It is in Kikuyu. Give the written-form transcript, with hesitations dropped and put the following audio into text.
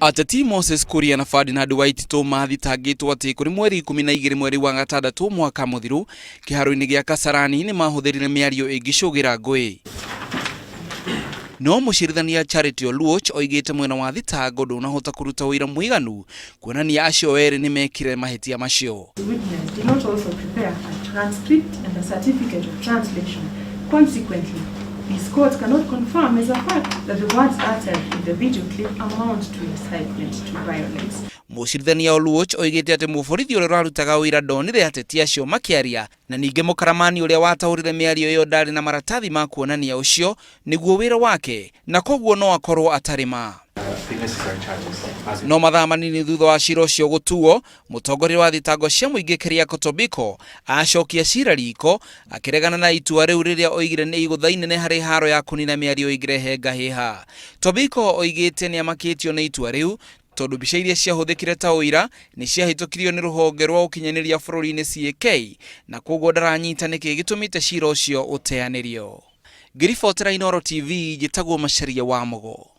Ateti Moses Kuria na Ferdinand Waititũ mathitangĩtwo atĩ kũrĩ mweri 12 mweri wa gatandatũ mwaka mũthiru kĩharo-inĩ gĩa Kasarani nĩ mahũthĩrire mĩario ĩngĩcũgĩra ngũĩ. No mũcirithania Charity Oluoch oigĩte mwena wa thitango ndũnahota kũruta ũira mũiganu kuonania acio erĩ nĩ mekire mahĩtia macio. The witness did not also prepare a transcript and a certificate of translation. Consequently, this court cannot confirm as a fact that the words uttered in the video clip amount to incitement to violence. Mũcirithania Oluoch oigĩte atĩ mũborithi ũrĩa ũrarutaga ũira ndonire ateti acio makĩaria na ningĩ mũkaramani ũrĩa wataũrire mĩario ĩyo ndarĩ na maratathi ma kuonania ũcio nĩguo wĩra wake na koguo no akorwo atarĩ ma. No mathaa manini thutha wa cira ũcio gũtuo, mũtongoria wa thitango cia mũingĩ Keriako Tobiko acokia cira riko akĩregana na itua rĩu rĩrĩa oigire nĩ igũtha inene harĩ haro ya kũnina mĩario ĩngĩrehe ngahĩha. Tobiko oigĩte nĩamakĩtio nĩ itua rĩu tondũ mbica iria ciahũthĩkire ta ũira nĩ ciahĩtũkirio nĩ rũhonge rwa ũkinyanĩria bũrũri-inĩ CAK na koguo ndaranyita nĩkĩ gĩtũmĩte cira ũcio ũteanĩrio. Ngĩribotera Inooro TV njĩtagwo Macharia wa Mũgo.